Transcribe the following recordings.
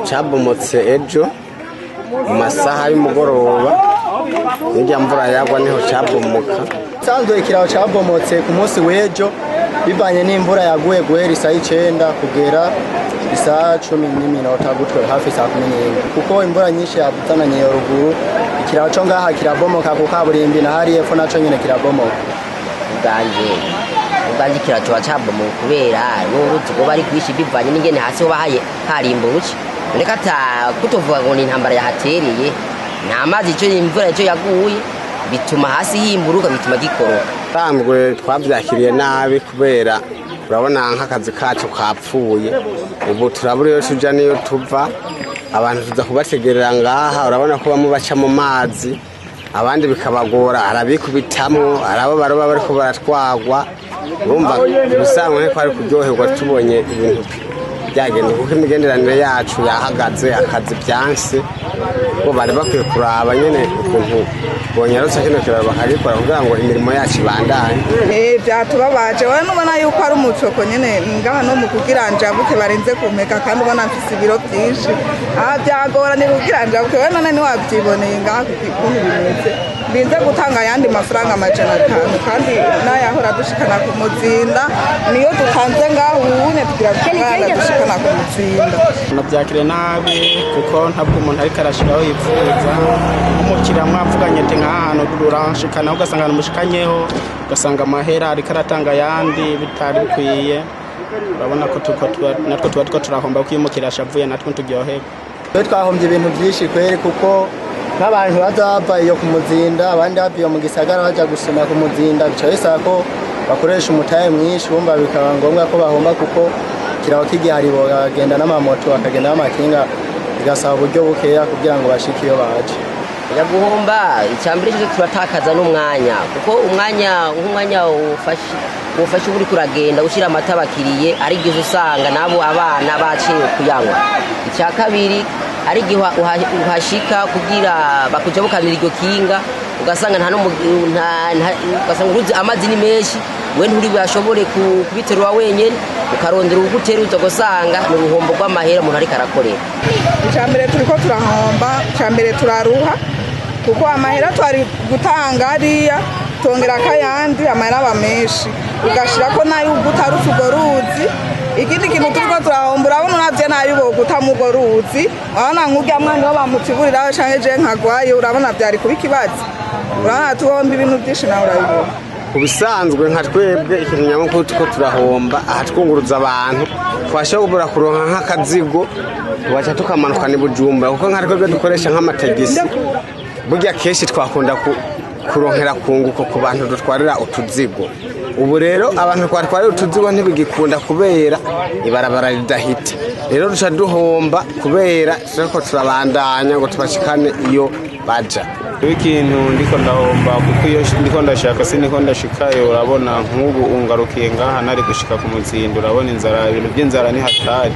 Cabomotse ejo mu masaha y'umugoroba, n'irya mvura yagwa niho cabomoka. Sanzwe ikiraro cabomotse ku munsi w'ejo bivanye n'imvura yaguye guhera isaha 9 kugera isaha 10 n'iminota gutyo, hafi saa 11, kuko imvura nyinshi yazananye iyo ruguru. Ikiraro co ngaha kirabomoka ku kaburimbi, na hariya epfo naco nyene kirabomoka. Ubwanje ikiraro coba cabomoka kubera n'uruzi rwoba ari rwinshi, bivanye n'ingene hasi hoba harimburutse. Reka ata kutovuga ngo ni intambara yahatereye, nta mazi, ico imvura ico yaguye bituma hasi himburuka, bituma gikoroka. Sanzwe twabyakiriye nabi, kubera urabona nk'akazi kacu kapfuye. Ubu turabura iyo tuja n'iyo tuva. Abantu tuza kubategerera ngaha, urabona ko bamwe baca mu mazi, abandi bikabagora, arabikubitamwo, arabo baroba bariko baratwagwa. Urumva, ibisanzwe ntiko ari kuryoherwa tubonye ibintu byagenda, kuko imigenderanire yacu yahagaze, akazi byanse. Bo bari bakwiye kuraba nyene ukuntu bonyarutsa kino kiraro bakagikora kugira ngo imirimo yacu ibandanye. Byatubabaje. Wowe nubona yuko ari umucoko nyene ngaha no mu kugira njabuke barenze kumpeka, kandi ubona mfise ibiro byinshi. Aha byagoranye kugira njabuke. Wowe none ntiwabyiboneye ngaha ukuntu bimeze? Ndinze gutanga ayandi mafaranga 500, kandi n'ayahora dushikana ku Muzinda niyo dutanze ngaho. Ubunye tugira gutanga dushikana ku Muzinda. Nabyakiriye nabi, kuko ntabwo umuntu ariko arashiraho yifuza. Nk'umukiriya mwavuganye ati nk'ahantu uranshikana, ugasanga umushikanyeho, ugasanga amahera ariko aratanga ayandi bitari bikwiye. Urabona ko natwe tuba turiko turahomba, kuko iyo umukiriya ashavuye natwe nturyoherwa. Twe twahombye ibintu byinshi kweri, kuko nk'abantu baza bava iyo ku Muzinda, abandi bava iyo mu gisagara baja gusoma ku Muzinda, bica bisaba ko bakoresha umutahe mwinshi. Bumva bikaba ngombwa ko bahomba, kuko ikiraro k'igihari bagenda n'amamoto, bakagenda n'amakinga, bigasaba uburyo bukeya kugira ngo bashike iyo baje. Guhomba, icyambere cyo turatakaza n'umwanya, kuko umwanya nk'umwanya ufashe uba uriko uragenda ushyira amata abakiriye, ari igihe usanga nabo abana baciye kuyanywa. Icya kabiri, ari igihe uhashika kugira bakujabukanira iryo kinga, ugasanga nta ugasanga uruzi amazi ni menshi, we nturi buyashobore kubiterura wenyine, ukarondera uguteruza, ugasanga ni uruhombo rw'amahera umuntu ariko arakorera. Icya mbere turiko turahomba, icya mbere turaruha, kuko amahera twari gutanga ariya tongera akayandi, amahera aba menshi, ugashirako nayo ugutarutse urwo ruzi. Ikindi kintu turiko turahomba, urabona uravye nayo boguta urwo ruzi, urabona nk'urya mwana wo bamutsiburiraho canke je nkagwayo, urabona vyari kuba ikibazo. Urabona tuhomba ibintu vyinshi, nawe urabibona. Ku bisanzwe nka twebwe, ikintu nyamukuru tuko turahomba aha, twunguruza abantu, twashobora kuronka nk'akazigo tugaca tukamanukana i Bujumbura, kuko nka twebwe dukoresha nk'amatagisi, burya kenshi twakunda kuronkera kunguko ku bantu dutwarira utuzigo. Ubu rero abantu twatwarira utuzigo ntibigikunda kubera ibarabara ridahita. Rero duca duhomba kubera turiko turabandanya ngo tubashikane iyo baja. Ikintu ndiko ndahomba, kuko iyo ndiko ndashaka siniko ndashikayo. Urabona nk'ubu ungarukiye ngaha, nari gushika ku Muzinda. Urabona inzara, ibintu by'inzara ni hatari,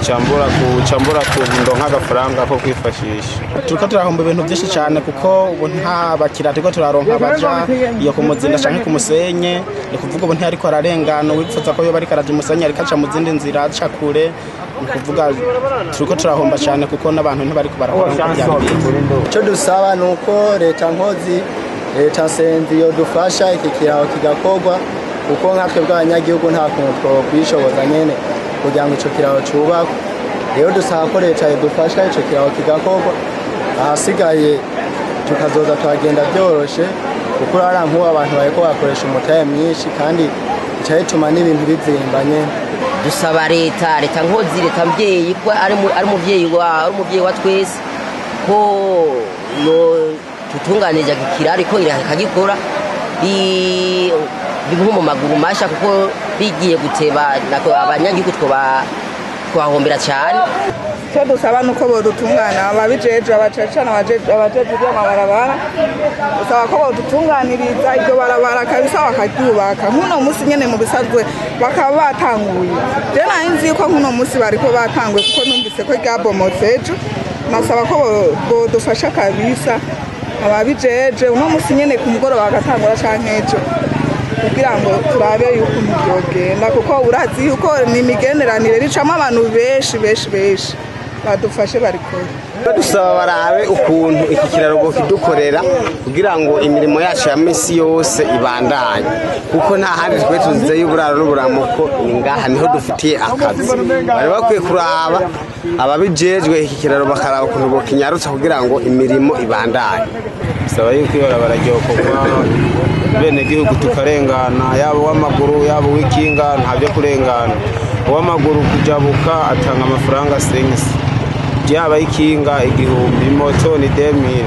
cambura kuntu ndonka agafaranga ko kwifashisha. Turiko turahomba ibintu byinshi cyane, kuko ubu nta bakiriya turiko turaronka baja iyo ku Muzinda canke ku Musenye. Ni kuvuga ubu ntiyariko ararengana uwipfuza ko yoba ariko araja Umusenye, ariko aca mu zindi nzira, aca kure. Ni kuvuga turiko turahomba cyane, kuko n'abantu ntibariko barakora nkuko byari biri. Icyo dusaba ni uko leta nkozi, leta nsenzi yodufasha iki kiraro kigakorwa, kuko nkatwe bw'abanyagihugu nta kuntu twokwishoboza nyene kugira ngo ico kiraro cubakwe. Rero dusaba ko leta yodufasha ico kiraro kigakorwa, ahasigaye tukazoza tuhagenda byoroshe, kuko urara nk'ubu abantu bariko bakoresha umutahe mwinshi, kandi bica bituma n'ibintu bizimba nyene. Dusaba leta, leta nkozi, leta mbyeyi, ko ari umuvyeyi wa twese, ko yo tutunganiriza ikiraro ko ikagikora nko mu maguru masha, kuko bigiye guteba nako abanyagihugu twahombera cyane. Icyo dusaba ni uko bodutungana, ababijejwe, abacecana, abajejwe iby'amabarabara. Dusaba ko bodutunganiriza iryo barabara kabisa, bakaryubaka nk'uno munsi nyene. Mu bisanzwe bakaba batanguye. Je nari nzi yuko nk'uno munsi bariko batanguye, kuko numvise ko ryabomotse ejo. Nasaba ko bodufasha kabisa, ababijeje, uno munsi nyene ku mugoroba bagatangura canke ejo, kugira ngo turabe yuko ukuntu vyogenda, kuko urazi yuko ni imigenderanire ricamo abantu benshi benshi benshi. Badufashe barikore. Dusaba barabe ukuntu iki kiraro bokidukorera kugira ngo imirimo yacu ya misi yose ibandanye, kuko nta handi twe tuzizeyo uburaro n'uburamuko, ni ngaha niho dufitiye akazi. Bari bakwiye kuraba ababijejwe iki kiraro, bakaraba ukuntu bokinyarutsa kugira ngo imirimo ibandanye. Bisaba yuko ibarabara ryokorwa, bene gihugu tukarengana, yaba uw'amaguru, yaba uw'ikinga, nta byo kurengana. Uw'amaguru kujabuka atanga amafaranga 500, yaba ikinga 1000, moto ni 2000.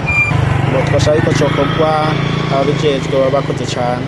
Twashaka yuko cokorwa, ababijejwe baba bakoze cane.